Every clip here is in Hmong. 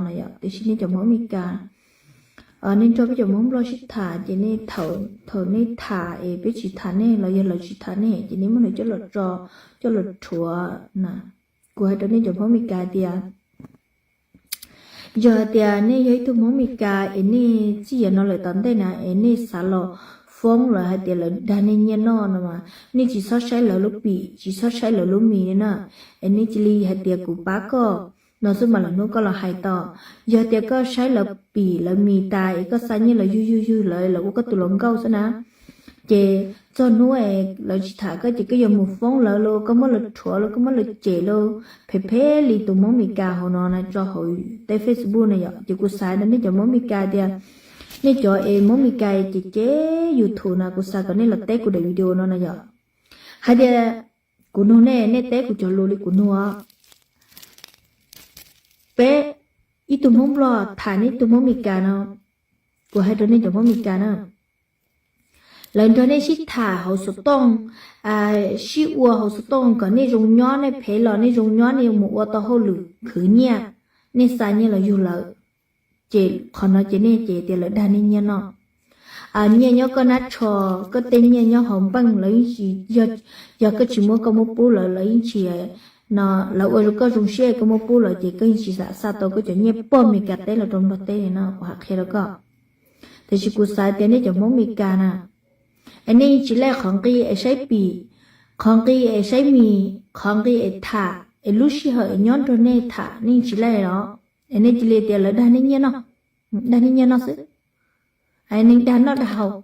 no yom. Tiam sis nej cov Hmoob Amelikas, nej nrog peb cov Hmoob Nplog sib tham ces nej, thaum nej tham es peb tsis tham nej los yog lawv tsis tham nej ces nej muab lawv coj los tso, coj los rhuav na. Kuv hais rau nej cov Hmoob Amelikas tias, yog hais tias nej yog ib tug Hmoob Amelikas es nej txij yav no lawm tom ntej na es nej xav los foob lawv hais tias lawv dag nej nyiaj noj no mas nej tsis txhob saib lawv lub pim, tsis txhob saib lawv lub mis li na. Es nej cia li hais tias kuv pab koj no xwb mas lwm hnub koj los hais tau. Yog tias koj saib lawv pim lawv mis tas es koj xa nyiaj los yug yug yug lawv, lawv ua koj tus hluas nkauj xwb na, ces txog hnub es lawv tsis tham koj ces koj yuav mus foob lawv los koj muab lawv rhuav los koj muab lawv cem los phem phem li tus Hmoob Amelikas hauv no na, tso hauv tej Facebook na yom. Ces kuv xav rau nej cov Hmoob Amelikas tias, nej cov es Hmoob Amelikas ces ces YouTube na, kuv xav kom nej los teb kuv daim video no na yom. Hais tias kuv nug nej, nej teb kuv cov lus li kuv nug. Peb ib tug Hmoob Nplog tham nej ib tug Hmoob Amelikas no, kuv hais rau nej cov Hmoob Amelikas na, lawv nrog nej sib tham hauv xov tooj, sib ua hauv xov tooj kom nej zoo nyob, nej phem los nej zoo nyob, nej mus ua tau hauj lwm khwv nyiaj, nej xa nyiaj los yug lawv, ces qhov no ces nej ces tias lawv dag nej nyiaj noj. Nyiaj nyob koj nab tsho, koj tej nyiaj nyob hauv npeej lawv yeej tsis, yog koj tsis muab koj muab pub lawv, lawv yeej tsis, no, lawv ua rau koj zoo siab koj muab pub lawv ces koj yeej tsis xam xa tau koj cov nyiaj pog Amelikas teb los rau Nplog teb li no, kuv hais qhia rau koj. Tiam sis kuv xav tias nej cov Hmoob Amelikas na, es nej yeej tsis laij qhov nqi es saib pim, qhov nqi es saib mis, qhov nqi es tham, es lub sij hawm es nyob nrog nej tham nej yeej tsis laij los, es nej cia li tias lawv dag nej nyiaj noj, dag nej nyiaj noj xwb, neeg dag noj dag haus,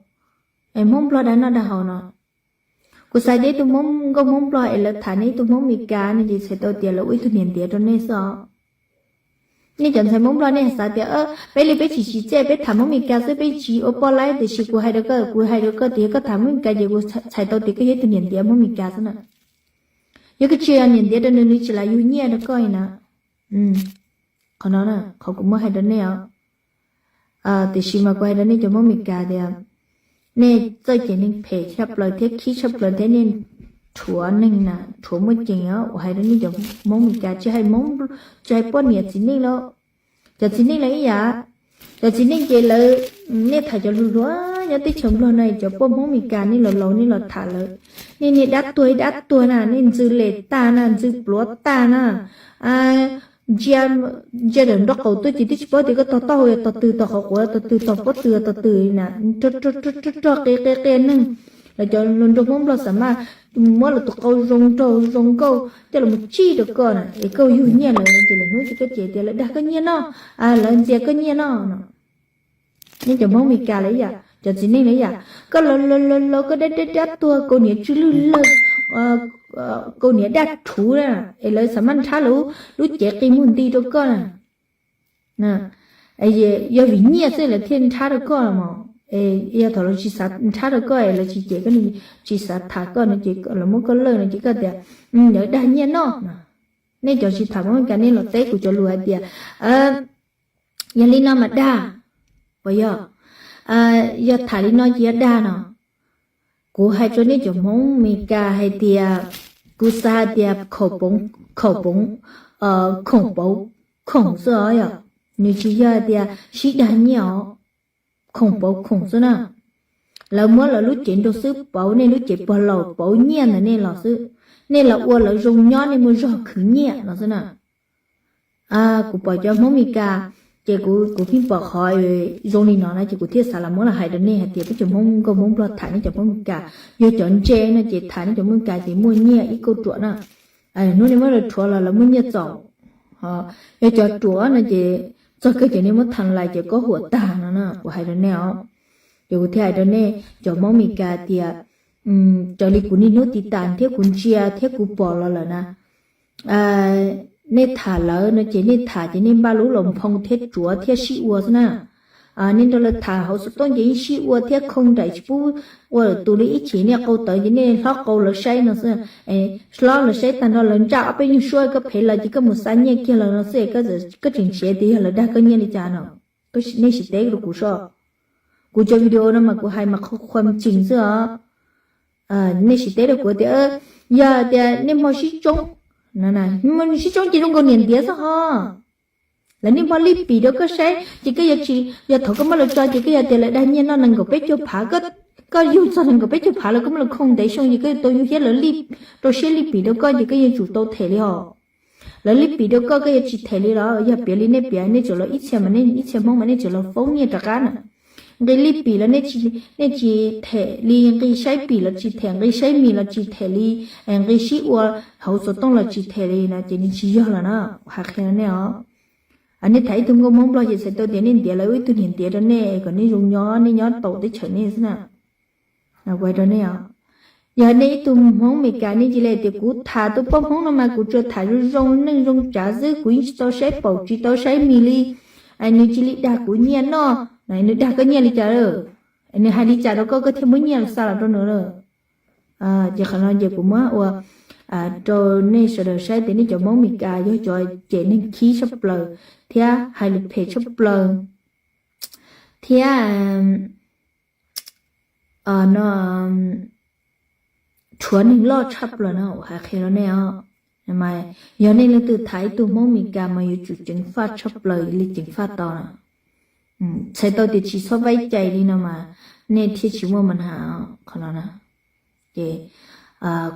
es Hmoob Nplog dag noj dag haus no. Kuv xav tias ib tug Hmoob nkauj Hmoob Nplog es lawv tham nej ib tug Hmoob Amelikas no ces txhais tau tias lawv ua ib tug niam ntiav rau nej xwb os. Nej cov ntxhais Hmoob Nplog nej xav tias peb li peb tsis tsim txiaj, peb tham Hmoob Amelikas xwb peb tsis ua poj laib, tiam sis kuv hais rau koj, kuv hais rau koj tias yog koj tham Hmoob Amelikas ces kuv txhais tau tias koj yog ib tug niam ntiav Hmoob Amelikas xwb na. Yog koj tsis yog niam ntiav rau nws, nws tsis lam yug nyiaj rau koj li na. Qhov no qhov kuv muab hais rau nej os. Tiam sis mas kuv hais rau nej cov Hmoob Amelikas tias nej txawj cem neeg phem tshaj plaws thiab khib tshaj plaws thiab nej rhuav neeg na, rhuav muaj ceem os. Kuv hais rau nej cov Hmoob Amelikas, tsis hais Hmoob, tsis hais poj niam txiv neej los, cov txiv neej los ib yam. Cov txiv neej ces lawv, nej tham cov hluas hluas nyob teb chaws Nplog no, cov poj Hmoob Amelikas nej los laus nej los tham lawv, nej niag dab tuag ib dab tuag na, nej ntxws les tag na, ntxws pluav tag na, ntsia, ntsia ntawm nraub qaum tuaj ces twb tsis paub tias koj tog taub hau tog twg, tog qhov quav tog twg, tog pob tw tog twg na, rog qia qia qia neeg. Lawv cov hluas nraug Hmoob Nplog xav mas muab lawv tus qau zoo nraug zoo nkauj coj los tsij rau koj na es koj yug nyiaj lawm ces lwm hnub ces koj cem tias lawv dag koj nyiaj noj, lawv ntxias koj nyiaj noj no. Nej cov Hmoob Amelikas los ib yam, cov txiv neej los ib yam, koj laus laus laus koj dab dab dab tuag, kaus hniav tsw lwj lawg, kaus hniav daj rhuv na, es lawv xav mas nrhab lub cev qi muag nti rau koj na. Yog vim nyiaj xwb lawv thiaj nrhab rau koj los mas, yog thaum lawv tsis xav nrhab rau koj es lawv tsis cem koj, tsis xav tham koj no ces lawv muab koj lawj no ces koj tias lawv dag nyiaj noj. Nej cov tsis tham Hmoob Amelikas nej los teb kuv cov lus hais tias yog li no mas dag, puas yog? Yog tham li no ces yog dag no. Kuv hais rau nej cov Hmoob Amelikas hais tias kuv xav hais tias khoom pauv, khoom pauv, khoom pauv khoom xwb os yom. Nws tsis yog hais tias sib dag nyiaj os, khoom pauv khoom xwb na. Lawv muab lawv lub cev nraug xwb pauv nej lub cev pog laus, pauv nyiaj ntawm nej los xwb. Nej los ua lawv zoo nyob, nej muaj zog khwv nyiaj los xwb na. Kuv pom cov Hmoob Amelikas, ces kuv, kuv pheej pom qhov zoo li no na ces kuv thiaj xav los muab los hais rau nej hais tias peb cov Hmoob nkauj Hmoob Nplog tham nej cov Hmoob Amelikas, yog cov ntse no ces tham nej cov Hmoob Amelikas ces muaj nyiaj ib kauj ruam na. Hnub nej muab lawv rhuav los lawv muaj nyiaj txaus. Yog cov ruam no ces txog kawg ces nej muab tham lais ces kob huam tag no na, kuv hais rau nej os. Ces kuv thiaj hais rau nej cov Hmoob Amelikas tias, raws li kuv niaj hnub tiv tas thiab kuv ntsia thiab kuv pom los lawm na, nej tham lawv no ces nej tham ces nej npaj lub los nphoo thiab tsuav thiab sib ua xwb na. Nej nrog lawv tham hauv xov tooj ces yeej sib ua thiab khoo nraim tsis pub ua tus li ib chim, nej qau tawv ces nej hlob qau lawv saib no xwb, hlob lawv saib tag nrho lawv ntsaj ob peb nyuag suab koj phem lawm ces koj mus xa nyiaj kiag lawv no xwb, koj tseem nrhiav tias yog lawv dag koj nyiaj li cas no. Nej sim teb rau kuv soj. Kuv cov video no mas kuv hais mas qhuam tsees xwb os. Nej sim teb rau kuv tias yog tias nej hmo sib tsoob, sib tsoob ces zoo nkaus niam ntiav xwb ho. Lawv niaj hmo li pim rau koj saib ces koj yuav tsis, yog thaum koj muab lawv tso ces koj yuav tias lawv dag nyiaj noj nees nkaum peb caug phav, koj yug txog nees nkaum peb caug phav lawm koj muab lawv khooj ntev xyoo ces koj yuav tau yug thiab lawv li rau siab li pim rau koj ces koj yuav tsum tau them li os. Lawv li pim rau koj koj yuav tsis them li los yog piav li nej piav nej tseem los ib txhia mas nej ib txhia Hmoob mas nej tseem los foob nyiaj rov qab na. Nqi li pim los nej tsis them li, nqi saib pim los tsis them, nqi saib mis los tsis them li, nqi sib ua hauv xov tooj los tsis them li no ces nws tsis yog lawm na. Hais qhia nej os, nej tham ib tug nkauj Hmoob Nplog ces txhais tau tias nej ntiav lawv ib tug niam ntiav rau nej kom nej zoo nyob, nej nyob tau teb chaws nej xwb na. Kuv hais rau nej os, yog nej ib tug Hmoob Meskas nej cia li tias kuv tham tus poj Hmoob no mas kuv tsuas tham zoo zoo neej zoo tsav xwb, kuv yeej tsis tau saib paum tsis tau saib mis li, nws cia li dag kuv nyiaj noj, nws dag koj nyiaj li cas lawm? Nws hais li cas rau koj koj thiaj muab nyiaj los xa los rau nws lawm? Ces qhov no ces kuv muab ua rau nej sawv daws saib tias nej cov Hmoob Meskas yog cov cem neeg khib tshaj plaws thiab hais lus phem tshaj plaws thiab no rhuav neeg loj tshaj plaws no hais qhia rau nej os. Yog nej leej twg tham ib tug Hmoob Meskas mas yuav tsum ceev faj tshaj plaws li ceev faj tau na. Txhais tau tias tsis txhob faib cai li no mas nej thiaj tsis muaj mas ha qhov no na. Ces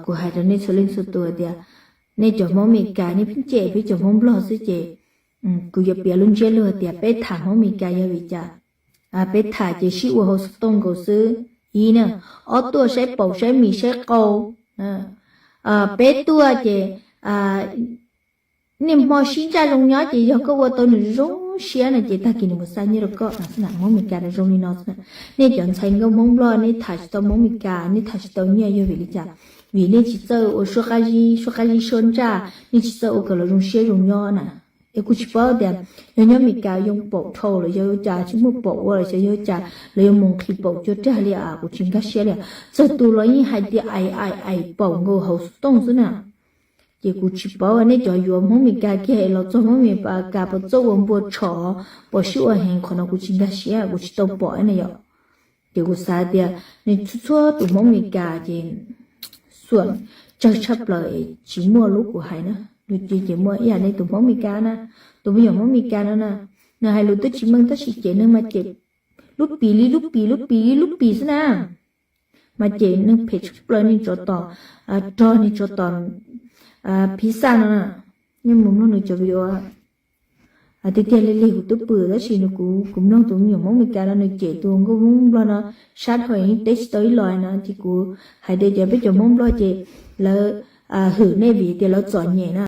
kuv hais rau nej txhua leej txhua tus tias nej cov Hmoob Meskas nej pheej cem peb cov Hmoob Nplog xwb ces kuv yuav piav lub ntsiab lus tias peb tham Hmoob Meskas yog vim cas? Peb tham ces sib ua hauv xov tooj nkaus xwb, ib na. Ob tuaj saib paum saib mis saib qau. Peb tuaj ces niaj hmo sib ntsaj zoo nyob ces yog koj ua tau nws zoo siab no ces tag kis nws mus xa nyiaj rau koj no xwb na. Hmoob Meskas zoo li no xwb na. Nej cov ntxhais nkauj Hmoob Nplog nej tham tsis tau Hmoob Meskas, nej tham tsis tau nyiaj yog vim li cas? Vim nej tsis txawj ua suab qab zib, suab qab zib suab ntsaj, nej tsis txawj ua kom lawv zoo siab zoo nyob na. Es kuv tsis paub tias yog nyob Meskas yoo paum dhau los yog ua cas, tsis muaj paum ua los xyov yog ua cas lawv yuav mus nqhis paum cuag rag li, kuv tsis nkag siab li. Txawg tus los yeej hais tias ais ais ais paum nkaus hauv xov tooj xwb na. Ces kuv tsis paub nej cov yuav Hmoob Meskas kiag los txog Hmoob Meskas puas txawj ua npua tshom, puas sib ua heev, qhov no kuv tsis nkag siab, kuv tsis tau pom na yom. Ces kuv xav tias nej txhua txhua tus Hmoob Meskas ces xuam tsawg tshaj plaws es tsis muaj lub kuv hais na. Lub ces ces muaj ib yam nej tus Hmoob Meskas na, tus me nyuam Hmoob Meskas no na, nws hais lus twb tsis meej tab sis cem neeg mas cem lub pim li lub pim lub pim li lub pim xwb na. Mas cem neeg phem tshaj plaws, nej tsov tom rog, nej tsov tom phiv xaj no na. Nej mus mloog nws cov video tiag tiag li li kuv twb pw tab sis nws, kuv, kuv mloog tus me nyuam Hmoob Meskas no nws cem tus nkauj Hmoob Nplog no sab dhau yeej teb tsis tau ib los no ces kuv hais tias cov peb cov Hmoob Nplog ces lawv hwm nej vim tias lawv txom nyem na.